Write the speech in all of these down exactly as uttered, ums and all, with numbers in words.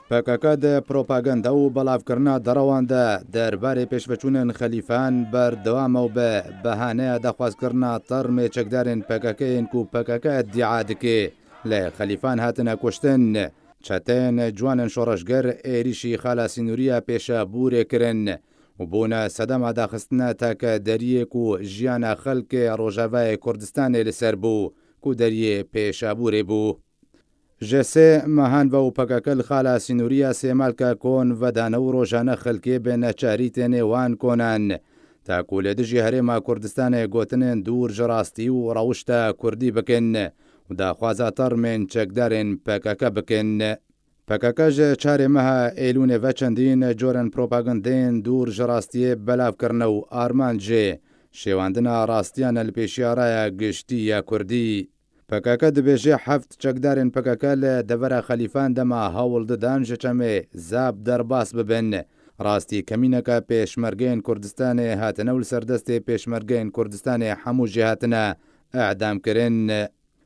P K K di propaganda û belavkirina derewan de derbarê pêşveçûnên Xelîfan berdewam e û bi behaneya daxwazkirina termê çekdarên P K K yên ku P K K îdîa dike li Xelîfan hatine kuştin, çeteyên ciwanên şoreşger êrîşî Xala Sînûriya Pêşabûrê kirin û bûne sedema daxistina takedariyê ku jiyana xelkê Rojavayê Kurdistanê li ser bû, ku deriyê Pêşabûrê bû. Ji sê mehan ve û P K K li Xala Sînûriya Sêmalka kon vedane û rojane xelkê bi neçarî tênê wan konan. Ta ku li dijî Herêma Kurdistanê gotinên dûr ji rastî û rewişta kurdî bikin û daxwaza termên çekdarên P K K bikin. P K K ji çarê meha Êlûnê ve çendîn corên propagandeyên dûr ji rastiyê belav kirine û armanc jê şêwandina rastiyan e li pêşiya raya giştî ya kurdî. P K K dibêje heft çekdarên P K K li devera Xelîfan dema hewl didan ji çemê Zab derbas bibin. Rastî kemîneke pêşmergeyên Kurdistanê hatine û li ser destê pêşmergeyên Kurdistanê hemû jî hatine edamkirin.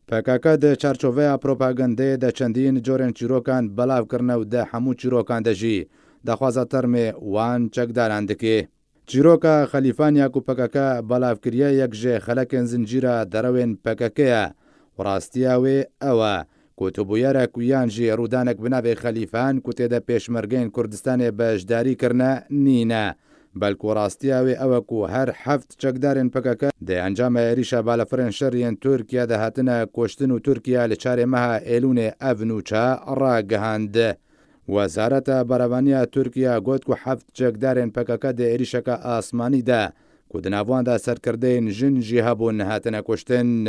P K K di çarçoveya propagandeyê de çendîn corên çîrokan belav kirine û di hemû çîrokan de jî daxwaza termê wan çekdaran dike. Çîroka Xelîfan ya ku P K K belav kiriye yek ji xelekên zincîra derewên P K K ye û rastiya wê ew e ku tu bûyerek û yan jî rûdanek bi navê Xelîfan ku tê de pêşmergeyên Kurdistanê beşdarî kirine nîne. Belku rastiya wê ew e ku her heft çekdarên P K K di encama êrîşa balafirên şerî yên Tirkiye de hatine kuştin û Tirkiye li çarê meha Êlûnê ev nûçe ragihand. Wezareta Berevaniya Tirkiye got ku heft çekdarên P K K di êrîşeke asmanî de ku di nav wan de serkirdeyên jin jî hebûn hatine kuştin.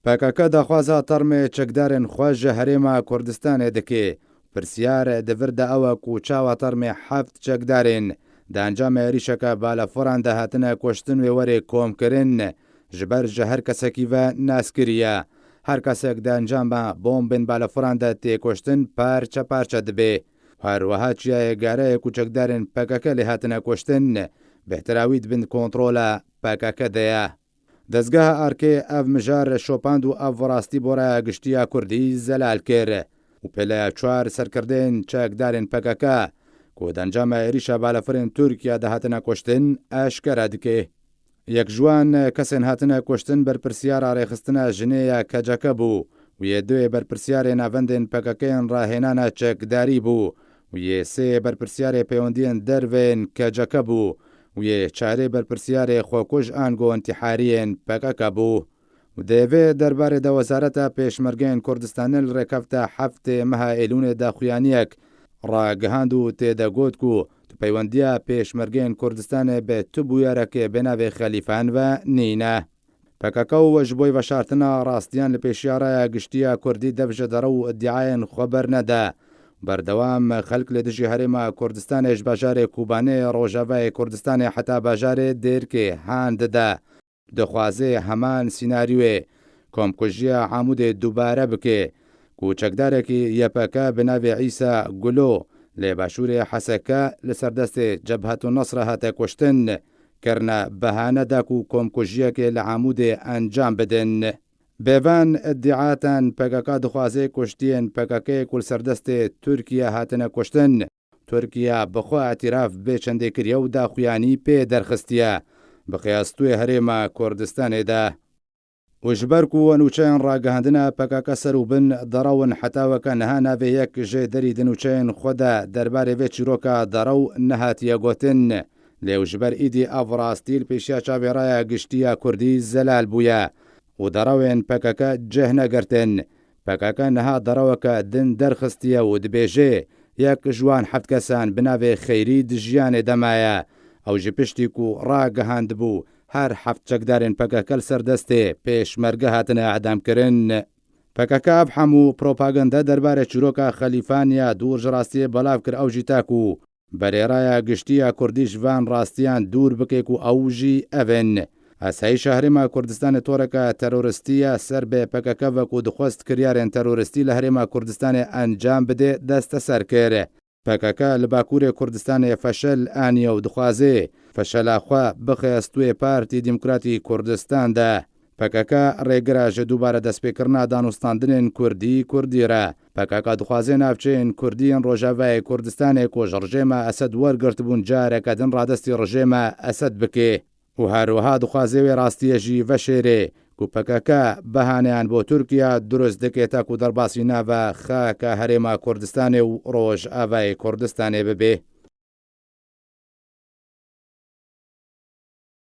P K K daxwaza termê çekdarên xwe ji Herêma Kurdistanê dike. Pirsiyar di vir de ew e ku çawa termê heft çekdarên di encama êrîşeke balafiran de hatine kuştin wê were komkirin, ji ber ji her kesekî ve nas kiriye. Her kesek di encama bombên balafiran de tê kuştin parçe parçe dibe. Her wiha çiyayê Gareyê ku çekdarên P K K lê hatine kuştin, bêhtira wî di bin kontrola P K K de ye. Dezgeha Arkê ev mijar şopand û ev rastî bo raya giştî ya Kurdî zelal kir û pêleya çar serkirdeyên çekdarên P K K ku di encama êrîşa balafirên Tirkiye de hatine kuştin, eşkere dike. Yek ji wan kesên hatine kuştin berpirsiyara rêxistina jinê ya K C K bû û yê duyê berpirsiyarê navendên P K K yên rahênana çekdarî bû û yê sê berpirsiyarê peywendiyên derve yên K C K bû û yê çarê berpirsiyarê xwekuj ango întîhariyên P K K bû. Û di vê derbarê de Wezareta Pêşmergeyên Kurdistanê li rêkefta heftê meha Êlûnê daxuyaniyek ragihand û tê de got ku tu peywendiya Pêşmergeyên Kurdistanê bi tu bûyerekê bi navê Xelîfan ve nîne. P K K û ji bo veşartina rastiyan li pêşiya raya giştî ya Kurdî dev ji derew û îdiayên xwe bernede. Berdewam xelk li dijî Herêma Kurdistanê ji bajarê Kobanê Rojavayê Kurdistanê heta bajarê Dêrkê han dide. Dixwaze heman sînaryoyê komkujiya Amûdê dubare bike, ku çekdarekî Y P G bi navê Îsa Gulo lê başûrê Heseke li ser destê Cebhetu Nesre hate kuştin, kirine behane da ku komkujiyekê li Amûdê encam bidin. Bêvan îdiatan P K K dixwaze kuştiyên P K K ku li ser destê Tirkiye hatine kuştin, Tirkiye bi xwe îtîraf bê çendê kiriye û daxuyanî pê derxistiye, bi qiyas tu yê Herêma Kurdistanê de. Û ji ber ku nûçeyên ragihandina P K K ser û bin derew in, heta weke niha navê yek jê derî di nûçeyên xwe de derbarê vê çîroka derew nehatiye gotin. Lê û ji ber îdî ev rastî li pêşiya çavê raya giştî ya Kurdî zelal bûye û derewên P K K cih negirtin. P K K niha dereweke din derxistiye û dibêje, yek ji wan heft kesan bi navê Xeyrî di jiyanê de maye. Ew ji piştî ku ragihandibû, her heft çekdarên P K K li ser destê pêşmerge hatine edamkirin. P K K ev hemû propaganda derbarê çîroka Xelîfan ya dûr ji rastiyê belav kir, ew jî ta ku berê raya giştî ya Kurdî ji van rastiyan dûr bike ku ew jî ev in. Asayîşa Herêma Kurdistanê toreke teroristî ye ser bi P K K ve ku dixwest kiryarên teroristî li Herêma Kurdistanê encam bide desteser kir. P K K li Bakurê Kurdistanê feşel aniye û dixwaze feşela xwe bixe stûyê Partî Demokratî Kurdistan de. P P K K rêgir e ji dubare destpêkirina danûstandinên Kurdî Kurdî re. P K K dixwaze navçeyên Kurdî yên Rojavayê Kurdistanê ku ji rejêma Esed wergirtibûn careke din radestî rejêma Esed bike û her wiha dixwaze wê rastiyê jî veşêrê ku P K K behaneyan bo Tirkiye dirust dike ta ku derbasî nava xaka Herêma Kurdistanê û Rojavayê Kurdistanê bibe.